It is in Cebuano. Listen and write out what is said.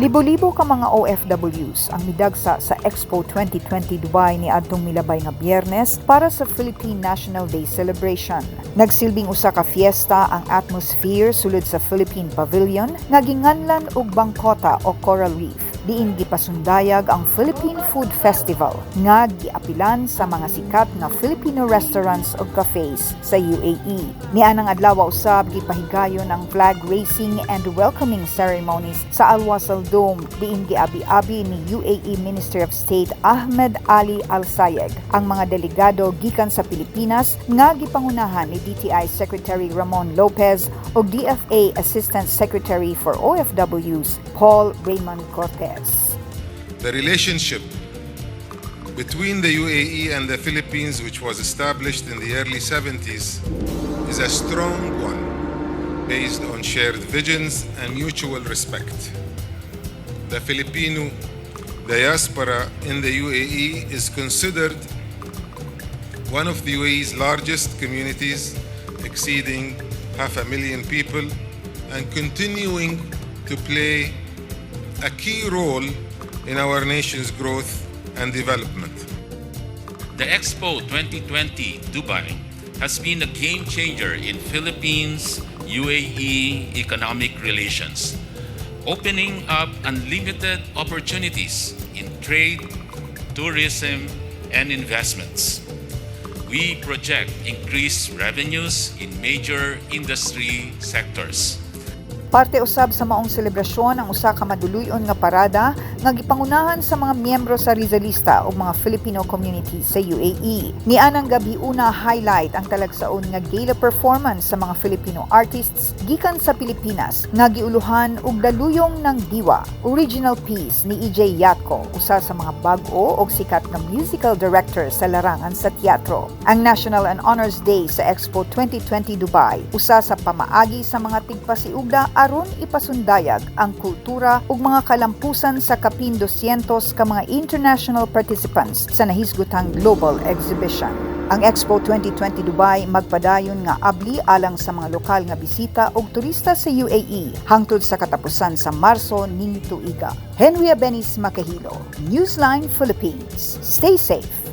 Libo-libo ka mga OFWs ang midagsa sa Expo 2020 Dubai niadtong milabay nga Biyernes para sa Philippine National Day celebration. Nagsilbing usa ka fiesta ang atmosphere sulod sa Philippine Pavilion nga ginganlan og bangkota o coral reef, diin gipasundayag ang Philippine Food Festival nga giapilan sa mga sikat nga Filipino restaurants ug cafes sa UAE. Nianang adlaw usab, gipahigayon ang flag raising and welcoming ceremonies sa Al Wasl Dome, diin giabi-abi ni UAE Minister of State Ahmed Ali Al Sayegh ang mga delegado gikan sa Pilipinas nga gipangunahan ni DTI Secretary Ramon Lopez ug DFA Assistant Secretary for OFWs Paul Raymond Cortez. The relationship between the UAE and the Philippines, which was established in the early 70s, is a strong one based on shared visions and mutual respect. The Filipino diaspora in the UAE is considered one of the UAE's largest communities, exceeding half a million people, and continuing to play a key role in our nation's growth and development. The Expo 2020 Dubai has been a game changer in Philippines UAE economic relations, opening up unlimited opportunities in trade, tourism, and investments. We project increased revenues in major industry sectors. Parte usab sa maong selebrasyon ang usa ka maduluyon nga parada nga gipangunahan sa mga miyembro sa Rizalista ug mga Filipino community sa UAE. Nianang gabi una, highlight ang talagsaon nga gala performance sa mga Filipino artists gikan sa Pilipinas nga giuluhan og Daluyong ng Diwa, original piece ni EJ Yatco, usa sa mga bag-o og sikat nga musical director sa larangan sa teatro. Ang National and Honors Day sa Expo 2020 Dubai, usa sa pamaagi sa mga tigpasiugda aron ipasundayag ang kultura ug mga kalampusan sa kapin 200 ka mga international participants sa nahisgutang global exhibition. Ang Expo 2020 Dubai magpadayon nga abli alang sa mga lokal nga bisita ug turista sa UAE hangtod sa katapusan sa Marso ning tuiga. Henry Abenis Makahilo, Newsline Philippines. Stay safe.